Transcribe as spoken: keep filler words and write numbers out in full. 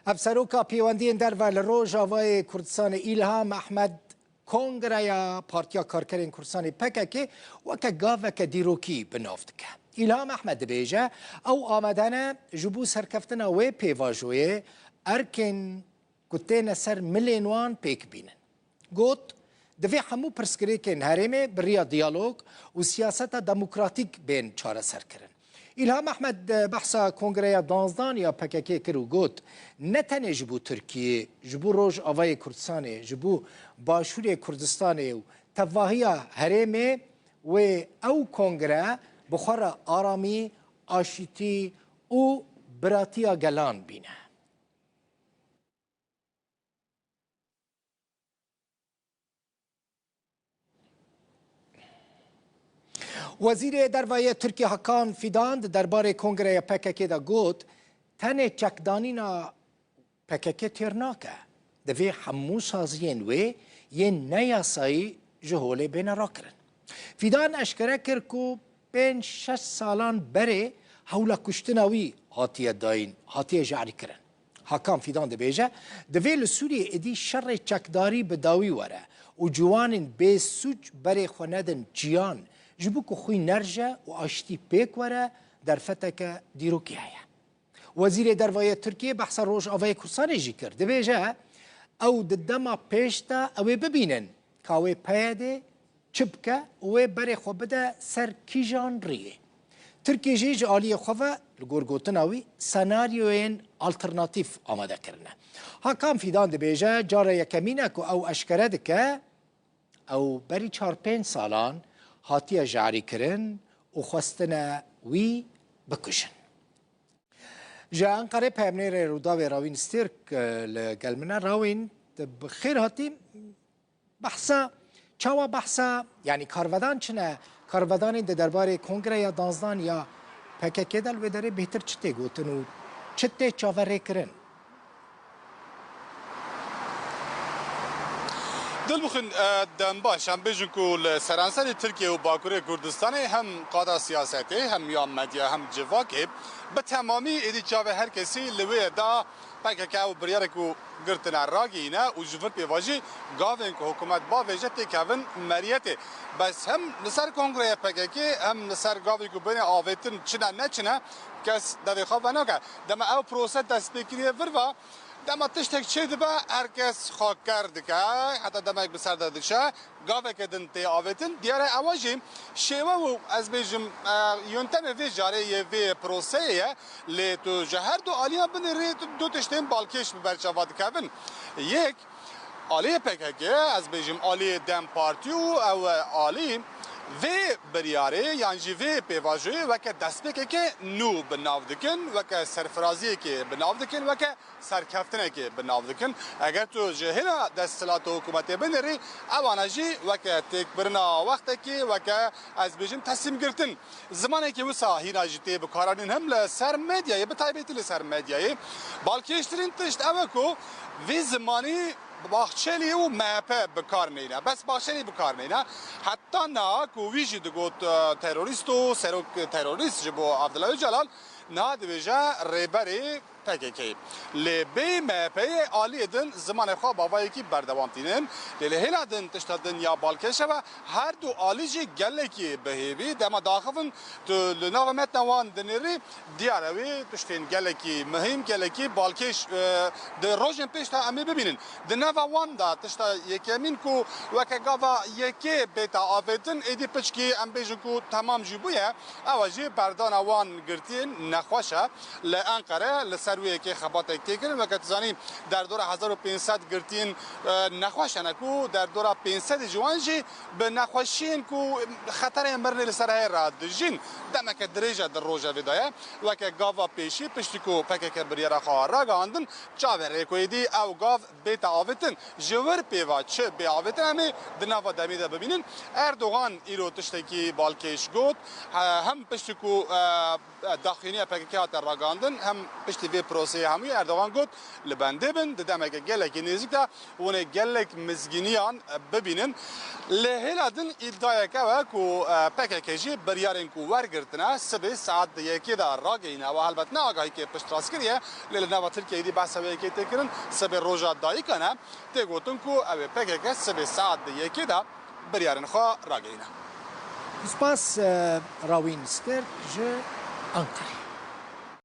Hevseroka Pêwendiyên Derve li Rojavayê Kurdistanê Îlham Ehmed Kongreya Partiya Karkerên Kurdistanê P K K weke gaveke dîrokî bi nav dike. Îlham Ehmed dibêje, ew amade ne ji bo serkeftina wê pêvajoyê erkên ku têne ser milên wan pêk bînin. Got, divê hemû pirsgirêkên herêmê bi riya diyalog û siyaseta demokratîk bên çareserkirin. Îlham Ehmed behsa Kongreya duwazdeh ya P K K kir û got, ne tenê ji bo Tirkiyê, ji bo Rojavayê Kurdistanê, ji bo Başûrê Kurdistanê û tevahiya herêmê wê ew kongre bi xwe re aramî, aşîtî û biratiya gelan bîne. Wezîrê Derve yê Tirkiyê Hakan Fidan di derbarê Kongreya P K K de got, tenê çekdanîna P K K têr nake. Divê hemû saziyên wê yên neyasayî ji holê bêne rakirin. Fidan eşkere kir ku pênc şeş salan berê hewla kuştina wî hatiye dayîn, hatiye jarîkirin. Hakan Fidan dibêje, divê li Sûriyê êdî şerê çekdarî bi dawî were û ciwanên bêsûc berê xwe nedin çiyan, ji bo ku xwîn nerje û aştî pêk were, derfeteke dîrokî heye. Wezîrê Derve yê Tirkiyê behsa Rojavayê Kurdistanê jî kir. Dibêje, ew di dema pêş de ew ê bibînin ka wê P Y D çi bike û wê berê xwe bide ser kîjan riyê. Tirkiye jî ji aliyê xwe ve, li gor gotina wî, senaryoyên alternatîf amade kirine. Hakan Fidan dibêje, cara yekemîn e ku ew eşkere dike, ew berî çar pênc salan hatiye jarîkirin û xwestine wî bikujin. Ji Enqerê peyamnêrê Rûdawê Rawîn Stêrk, e, li gel min e. Rawîn, tu bi xêr hatî. Behsa, çawa behsa, yanî karvedan çi ne? Karvedanên di derbarê Kongreya duwazdeh ya P K K de li wê derê bêhtir çi tê gotin û çi tê çaverêkirin? Dilbixwîn, e, dem baş, em bêjin ku li seranserê Tirkiye û Bakurê Kurdistanê hem qada siyasetê, hem ya medya, hem civakê bi temamî êdî çavê her kesî li wê de P K K û biryarê ku girtine ragihîne û ji vir pê ve jî gavên ku hikûmet bavêje têkevin meriyetê. Bes hem li ser kongreyê P K K hem li ser gavê ku bêne avêtin çi ne neçi ne kes devê xwe venake. Dema ew prose dest pê kiriye vir ve, dema tiştek çêdibe, her kes xwe ker dike, heta demek bi ser de diçe, gaveke din tê avêtin. Diyar e ewa jî şêwe û, ez bêjim, e, yöntemê vê carê yê vê proseyê ye, lê tu ji her du aliyan binêrî, tu du tiştên balkêş bi ber çava dikevin. Yek, aliyê P K K, ez bêjim aliyê DEM Partî û ew alî vê biryarê yan jî vê pêvajoyê weke destpêkeke nû bi nav dikin, weke serfiraziyekê bi nav dikin, weke serkeftinekê bi nav dikin. Eger tu ji hêla desthilat û hikûmetê binêrî, ewana jî weke têkbirina wextekê, weke, ez bêjim, teslîmgirtin. Zimanekî wisa hîna jî tê bikaranîn hem li ser medyayê, bi taybetî li ser medyayê. Balkêştirîn tişt ew e ku vî zimanî Bahçelî û M H P bi kar neyne. Bes Bahçelî bi kar neyne. Heta niha ku wî jî digot, e, terorîst û serok terorîst ji bo Abdullah Öcalan, niha dibêje rêberê P K K. Lê bê M H P'yê aliyê din zimanê xwe bavayekî berdewam tînin. Lê li hêla din tişta din ya balkêş e ve her du alî jî gelekî bi hêvî dema daxivin tu li nava metna wan dinêrî diyar e wê tiştên gelekî muhîm, gelekî balkêş, e, di rojên pêş de em ê bibînin. Di nava wan de tişta yekemîn ku weke gava yekê bête avêtin, êdî piçkî em bêjin ku temam jî bûye, ew e jî berdana wan girtiyên nexweş e. Li Enqere li ser wê yekê xebatek tê kirin. Weke tu zanî, derdora hezar û pênc sed girtiyên, e, nexweş hene ku derdora pênc sedê ji wan jî bi nexweşiyên ku xeterê mirinê li ser heye re dijîn. Demeke dirêj e di rojevê de ye. Weke gava pêşî, piştî ku P K K biryara xwe ragihandin, çavê rê ku êdî ew gav bête avêtin. Ji wir pê ve çi bê avêtin em ê di nava demê de bibînin. Erdogan îro tiştekî balkêş got. He-, hem piştî ku, e, daxuyaniya P K K hate ragihandin, hem piştî vê Proseyê hemûyê Erdogan got, li bendê bin, di demeke gelekî nêzîk de hûn ê gelek mizgîniyan bibînin. Li hêla din îdiayek ew e ku, e, P K K jî biryarên ku wergirtine sibê saet di yekê de ragihîne. Ew helbet ne agahîkê piştrastkirî ye, lê li nava Tirkiyeyê dî behsa wê yekê tê kirin. Sibê roja dayikan e, tê gotin ku ew ê P K K sibê saet di yekê de biryarên xwe ragihîne. Spas, e, Rawîn Sterk ji Ankarê.